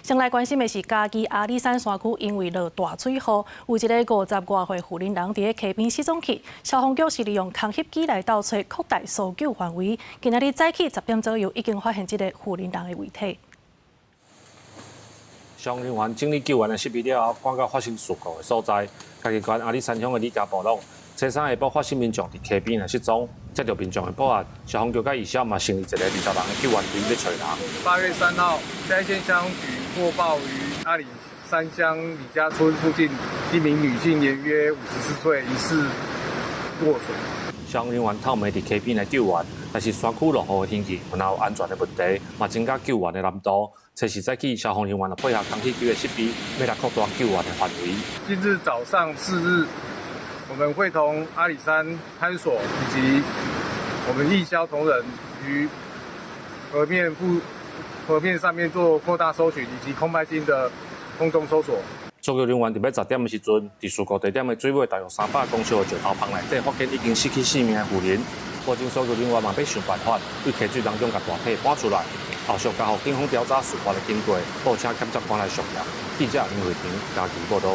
先來關心的是嘉義阿里山山區，因為落大水雨，有一个五十外歲婦人佇咧溪邊失蹤去。消防局是利用空翕機來鬥揣擴大搜救範圍。今仔日早起10點左右，已經發現這个婦人的遺體。消防人員整理救援的設備了後，趕到發生事故的所在，嘉義縣阿里山鄉的李家部落，初三下晡發生民眾佇溪邊的失蹤，接著民眾的報案，消防局佮義消嘛成立一个20人的救援隊咧揣人。8月3號，嘉義縣消防局獲報於阿里山鄉李家村附近，一名女性年約54歲，疑似落水。消防人員透暝佇溪邊來救援，但是山區落雨的天氣，有若有安全的問題，嘛增加救援的難度。初四早起，消防人員配合空氣機的設備，欲來擴大救援的範圍。今日早上4日，我們會同阿里山看守所以及我們義消同仁於河面上面做擴大搜尋，以及空拍機的空中搜索。搜救人員佇欲10點的時陣，佇事故地點的水尾大約300公尺的石頭縫內底，發現已經失去性命的婦人。報警搜救人員嘛欲想辦法，對溪水當中共大體搬出來。後續交予警方調查事發的經過，報請檢察官來相驗。記者林慧婷嘉義報導。